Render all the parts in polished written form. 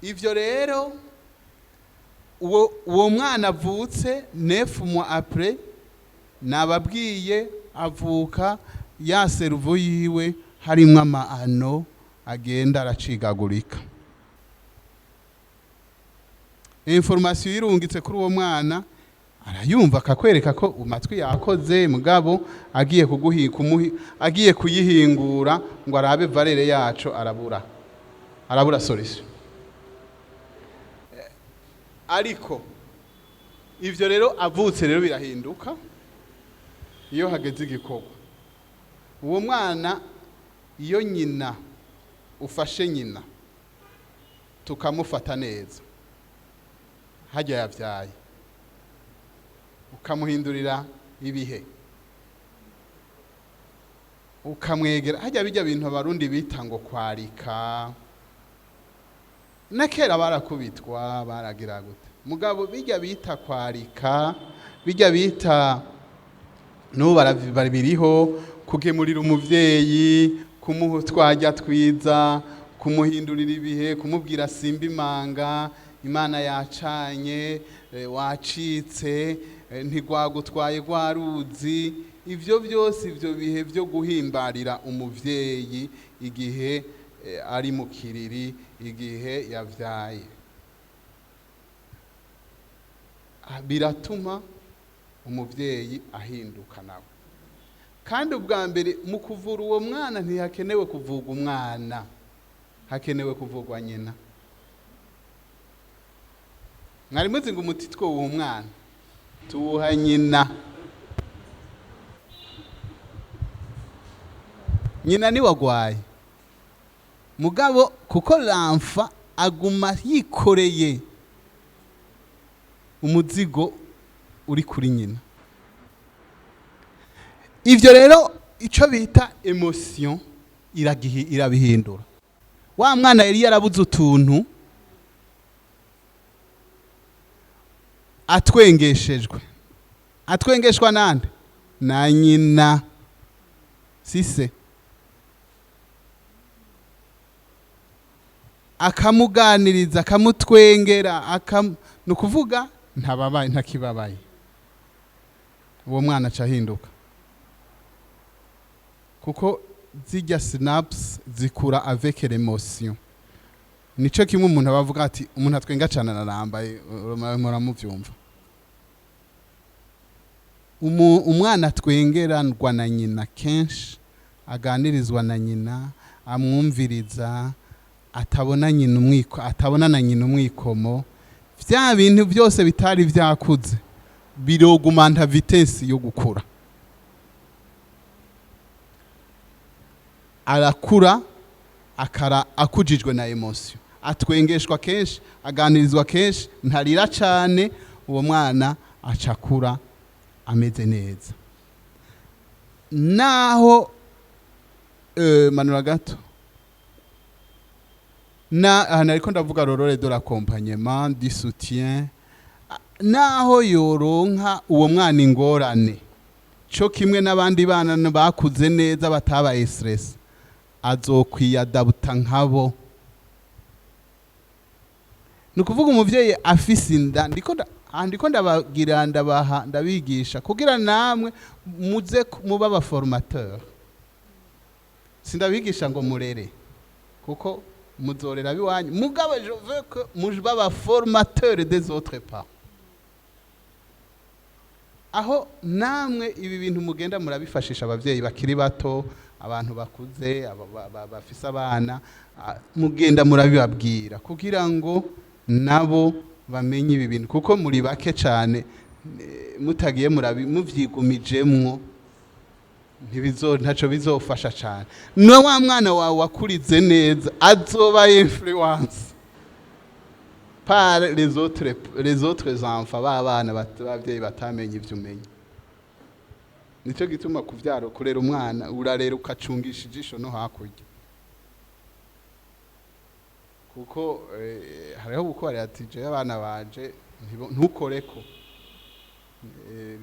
Ivyo rero, uwo mwana avutse 9 mois après, nababwiye, avuka ya cerveau yiwe harimwo ama anneaux agenda aracigagurika. Information irungitse kuri uwo mwana, arayumva, akakwereka ko amatwi yakoze, mugabo agiye kuguhi kumuhi agiye kuyihingura ngo arabe valeur yaco, arabura solution. Ariko ivyo rero avutse rero birahinduka. Iyo hageze igikorwa, uwo mwana, iyo nyina ufashe nyina, tukamufata neza hajya yavyaye, ukamuhindurira ibihe, ukamwegera hajya, bijya bintu Abarundi bita ngo kwarika, na kera barakubitwa, baragira gute, mugabo bijya bita kwarika, bijya bita n'ubu biriho, kugemurira umuvyeyi, kumuha utwarya twiza, kumuhindurira ibihe, kumubwira simba imanga, Imana yacanye, wacitse, ntigwagutwaye rwa ruzi. Ivyo byose, ivyo bihe byo guhimbarira umuvyeyi igihe ari mu kiriri, igihe yavyaye, biratuma umuvyeyi ahinduka nawe. Kandi ubwa mbere mu kuvura uwo mwana, ntihakenewe kuvurwa umwana, hakenewe kuvurwa nyina. Mwari muzi ngo umuti twuwuha umwana, tuwuha nyina. Nyina ni wagwaye, mugabo kuko l'enfant aguma yikoreye umuzigo uri kuri nyina. Ivyo rero, ico bita émotion irabihindura. Wa mwana yari yarabuze utuntu, atwengeshejwe, atwengeshwa nande? Na nyina. Sise akamuganiriza, akamutwengera, ni ukuvuga ntababaye, ntakibabaye, uwo mwana aca ahinduka, kuko zijya synapses zikura avec l'émotion. Nico kimwe umuntu aba avuga ati umuntu atwenga cyane ararambaye, muramuvyumva. Umwana atwengeranwa na nyina kenshi, aganirizwa na nyina, amwumviriza, atabona nyina umwiko, atabona na nyina umwikomo, vya bintu byose bitari vyakuze birogumanta vitesse yo gukura. Arakura akara akujijwe na émotion, atwengeshwa kenshi, aganirizwa kenshi, ntarira cane. Uwo mwana acakura ameze neza. Naho manura gato na aha nariko ndavuga le rôle de l'accompagnement, du soutien. Naho yoronka uwo mwana ingorane co kimwe n'abandi bana bakuze neza batabaye stress, azokwiyadabuta nkabo. Ni ukuvuga umuvyeyi afise inda, ndiko ndabagira, ndabaha, ndabigisha kugira namwe muze muba aba formateur. Sindabigisha ngo murere, kuko muzorera biwanyu, mugabo je veux que mube aba formateur des autres parents, aho namwe ibi bintu mugenda murabifashisha abavyeyi bakiri bato, abantu bakuze, bafise abana, mugenda murabibabwira kugira ngo nabo bamenye ibi bintu, kuko muri bake cyane. Mutagiye murabi muvyigumijemwo, ntibizo ntaco bizofasha cyane. No wa mwana wawe wakurize neza azoba influencé par les autres enfants, b'abana b'abavyeyi batamenye ivyo umenya. Nicyo gituma kuvyara, kurera umwana, urarera ukacungisha ijisho no hakurya, kuko hariho gukorera ati jewe abana banje ntukoreko.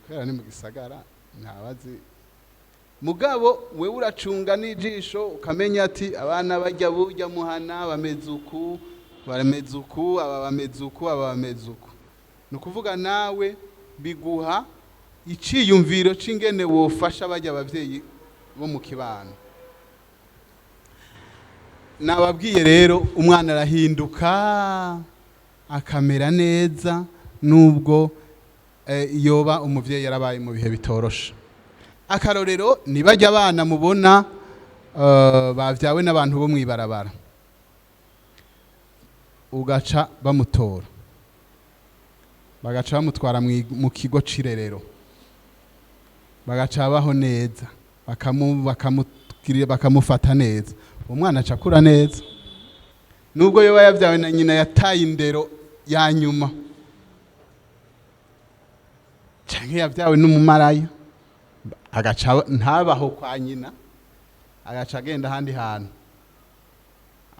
Kubera ni mu gisagara, ntabazi, mugabo wewe uracunga n'ijisho, ukamenya ati abana bajya burya muhana bameze uku. Bameze uku, aba bameze uku, aba bameze uku. Ni ukuvuga nawe biguha iciyumviro c'ingene wofasha bajya abavyeyi bo mu kibano. Nababwiye rero, umwana arahinduka akamera neza nubwo yoba umuvyeyi yarabaye mu bihe bitoroshe. Akarorero ni bajya abana mubona bavyawe n'abantu bo mw'ibarabara, ugaca bamutora, bagaca bamutwara mu kigo c'irerero, bagaca baho neza, bakamufata neza, umwana aca akura neza nubwo yoba yavyawe na nyina yataye indero ya nyuma canke yavyawe n'umumaraya, agaca ntabaho kwa nyina, agaca agenda ahandi hantu,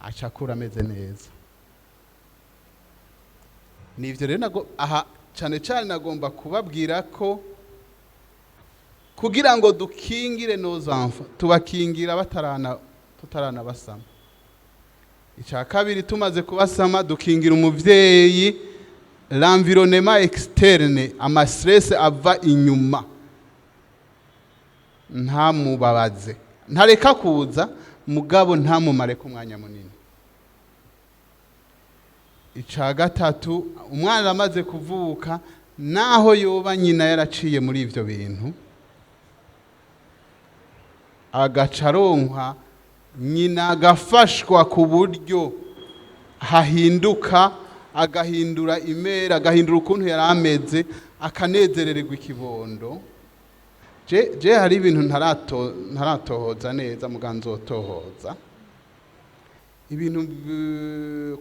aca akura ameze neza. Nivyo rero nago aha cane cane nagomba kubabwira ko kugira ngo dukingire nos enfants, tubakingira batarana, tutarana basama. Icya kabiri, tumaze kubasama, dukingira umuvyeyi l'environnement externe, ama stress ava inyuma ntamubabaze, ntareka kuza, mugabo ntamumare ku mwanya munini. Icya gatatu, umwana amaze kuvuka, naho yoba nyina yaraciye muri ivyo bintu, agaca aronkwa nyina, agafashwa ku buryo hahinduka, agahindura imera, agahindura ukuntu yari ameze, akanezerererwa ikibondo. Je hari ibintu ntaratohoza neza, muga nzotohoza. Ibintu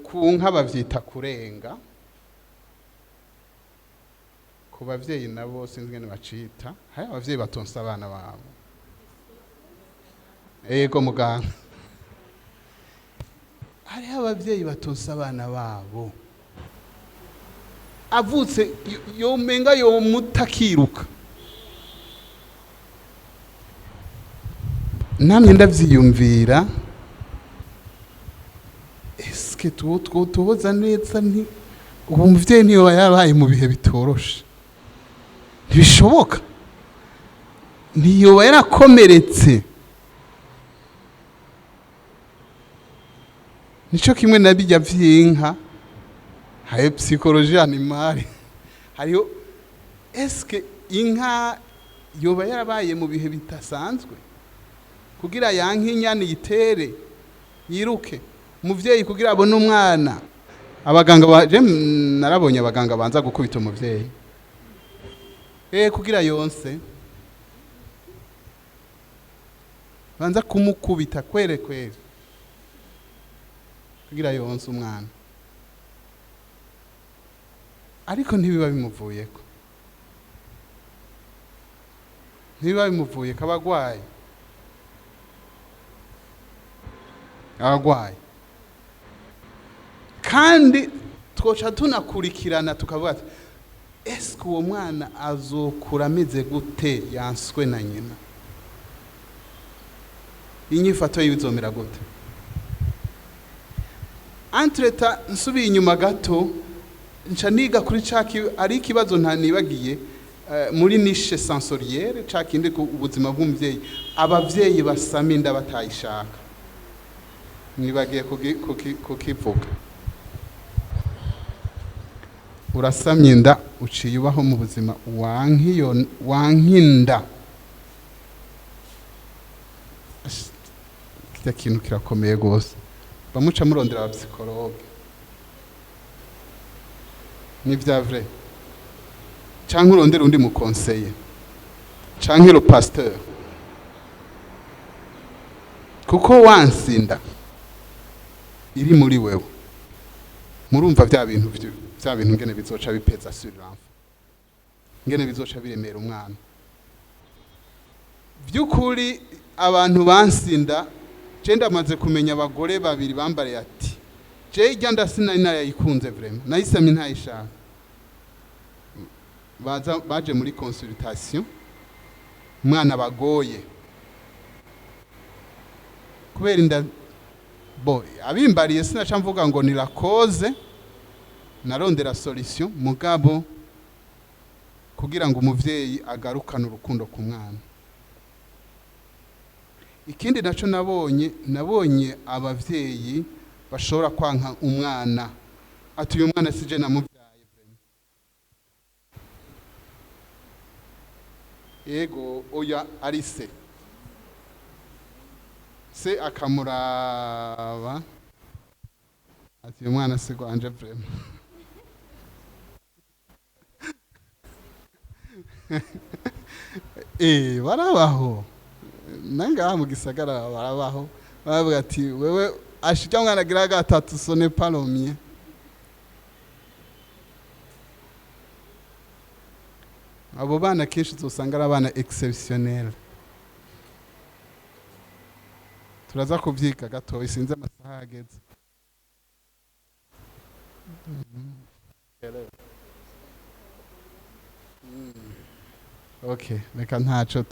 ku nka bavyita kurenga, ku bavyeyi nabo sinzi ingene bacita. Hari abavyeyi batonsa abana babo. Ego muganga, hariho abavyeyi batonsa abana babo, avutse yomenga yomuta akiruka. Namye ndavyiyumvira, eske tuhoza neza? Nti ubu muvyeyi ntiyoba yabaye mu bihe bitoroshe? Ntibishoboka. Ntiyoba yarakomeretse? Nico kimwe na bijya vy'inka, hariho psychologie animale, hariho eske inka yoba yarabaye mu bihe bidasanzwe kugira yanke inyana yitere yiruke? Umuvyeyi kugira abone umwana, abaganga je narabonye abaganga banza gukubita umuvyeyi kugira yonse, banza kumukubita kwere kwere kugira yonse umwana, ariko ntibiba bimuvuyeko, ntibiba bimuvuyeko, abagwaye, abagwaye. Kandi twoca tunakurikirana tukavuga ati eske uwo mwana azokura ameze gute yanswe na nyina? Inyifato yiwe izomera gute? Entre-temps, nsubiye inyuma gato, nca niga kuri ca ari ikibazo ntanibagiye muri niche sensorielle, ca kindi ku ubuzima bw'umuvyeyi, abavyeyi basama inda batayishaka. Nibagiye kukivuga. Urasamye inda, uciye ubaho mu buzima wankiyo, wankinda. Kirya kintu kirakomeye gose, bamuca murondera aba psychologue, ni vya vrai, canke urondera undi mu conseiller canke le pasteur, kuko wansinda iri muri wewe. Murumva vya bintu vya bintu ngene bizoca bipeza sur l'enfant, ngene bizoca biremera umwana. Vy'ukuri abantu bansinda, je ndamaze kumenya abagore babiri bambariye ati je irya nda sinari nayayikunze, vraiment nayisamye ntayishaka. Baza baje muri consultation, umwana bagoye kubera inda. Bo abimbariye, sinaca mvuga ngo ni la cause, narondera solution, mugabo kugira ngo umuvyeyi agarukane urukundo ku mwana. Ikindi naco nabonye abavyeyi bashobora kwanka umwana, ati: "Uyu mwana sije namubyaye vraiment." Ego, oya, ari se, se akamuraba ati: "Uyu mwana si gwanje vraiment." Barabaho nangaha mu gisagara, barabaho, baravuga ati: "Wewe ashijya mwana agira gatatu, ce n'est pas le mien." Abo bana kenshi uzosanga ari abana exceptionnel. Turaza kubyiga gatoya, sinzi amasaha ageze. Okay, reka ntaco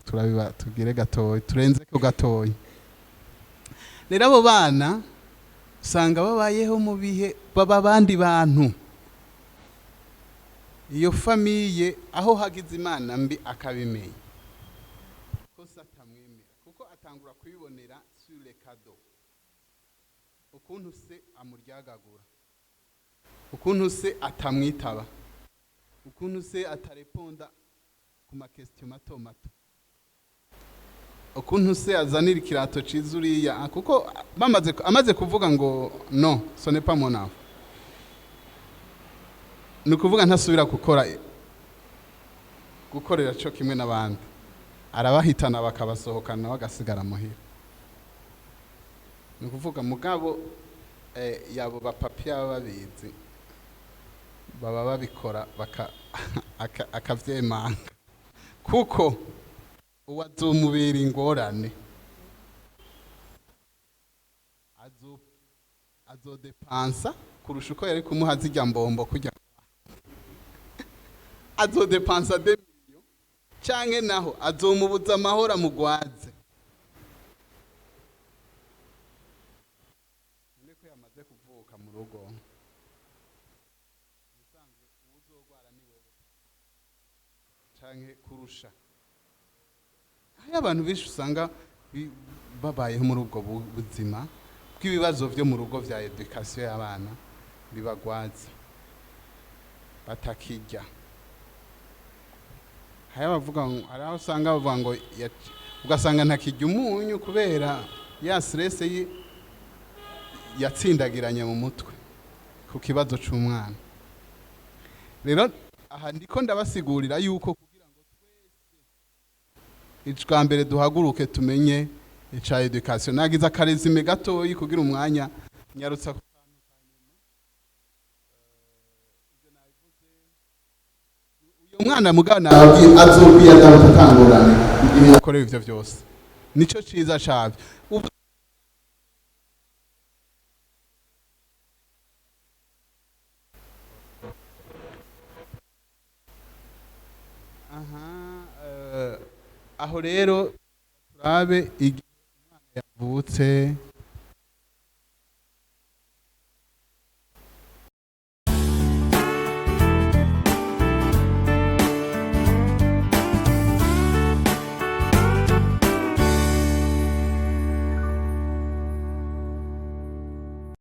turabiba tugire gatoya, turenze ko gatoya. Rero abo bana usanga babayeho mu bihe baba abandi bantu. Iyo famille aho hagize imana mbi akabimenya ko se atamwemera, kuko atangura kubibonera sur les cadeaux, ukuntu se amuryagagura, ukuntu se atamwitaba, ukuntu se atareponda ku ma questions mato mato, ukuntu se azanira ikirato ciza uriya. Kuko bamaze amaze kuvuga ngo: "Non, ce n'est pas mon enfant", ni ukuvuga ntasubira gukora, gukorera co kimwe n'abandi, arabahitana bakabasohokana, bagasigara muhira. Ni ukuvuga mugabo yabo bapapi baba babizi, baba babikora akavyemanga, kuko uwo azomubera ingorane, azodepansa kurusha uko yari kumuha zirya mbombo, kurya azodepansa 2 millions, canke naho azomubuza amahoro, amugwaze. None ko yamaze kuvuka mu rugo, ubusanzwe uwuzogwara ni wewe canke kurusha. Hariho abantu benshi usanga babayeho muri ubwo buzima bw'ibibazo vyo mu rugo vya éducation y'abana bibagwaza, batakirya. Hari abavuga hari aho usanga bavuga ngo ugasanga ntakirya umunyu kubera ya stress yatsindagiranye mu mutwe ku kibazo c'umwana. Rero aha ndiko ndabasigurira yuko kugira ngo twese icwa mbere duhaguruke tumenye ica éducation. Nagize aka résumé gatoyi kugira umwanya nyarutsa ku kantu ka nyuma. Ibyo nabivuze. Uyu mwana mugana azokwiyadabuka atangorane igihe yakorewe ivyo vyose, nico ciza cavyo. Aha, aho rero turabe igihe umwana yavutse.